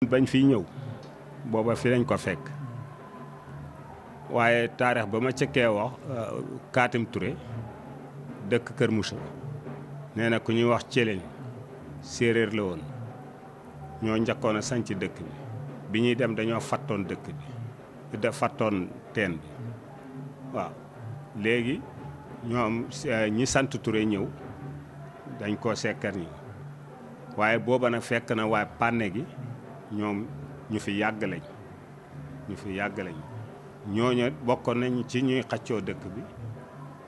bañ fiy ñëw booba fi lañ ko fekk waaye taarix ba ma cëkkee wax Kaatim Touré dëkk Kër Moussa nee na ku ñuy wax Céléñ séeréer la woon ñoo njëkkoon a sanc dëkk bi ñuy dem dañoo fattoon dëkk bi da fattoon teen bi waaw léegi ñoom ñi sant Touré ñëw dañ koo sekkar ñi waaye booba nag fekk na waaye pànne gi ñoom ñu fi yàgg lañ ñooñu bokkoon nañ ci ñuy xaccoo dëkk bi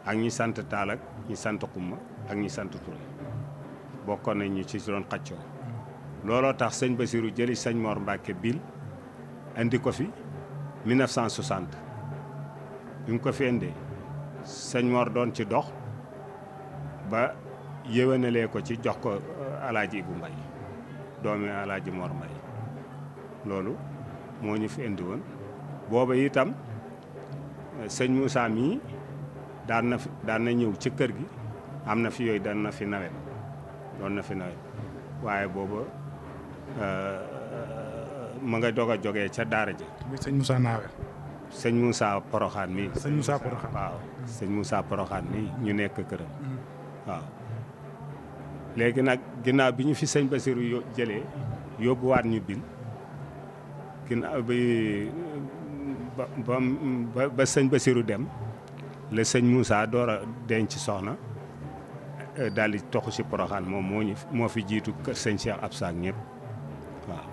ak ñi sant Taal ak ñi sant Xumma ak ñi sant Touré bokkoon nañ ñu ci doon xaccoo looloo tax sëñ Bassirou jëli sëñ Mor Mbacke bil indi ko fi 1960 bi mu ko fi indee sëñ Mor doon ci dox ba yéwénalee ko ci jox ko Alaaji Ibu Mbay doomi Alaaji Mor Mbay loolu moo ñu fi indi woon booba itam sëñ Moussa mii daan na ñëw ci kër gi am na fi yooyu doon na fi nawet waaye booba ma nga doog a jógee ca daara ja muy sëñ Moussa Nawel sëñ Moussa Poroxaan mii sëñ Moussa Poroxaan waaw sëñ Moussa Poroxaan mii ñu nekk këram waaw léegi nag ginnaaw bi ñu fi sëñ Bassirou jëlee yóbbuwaat ñu bil ginnaaw bi ba sëñ Bassirou dem la sëñ Moussa door a denc soxna daal di toxu si Poroxaan moom moo fi jiitu kër sëñ Cheikh Absa ñëpp waaw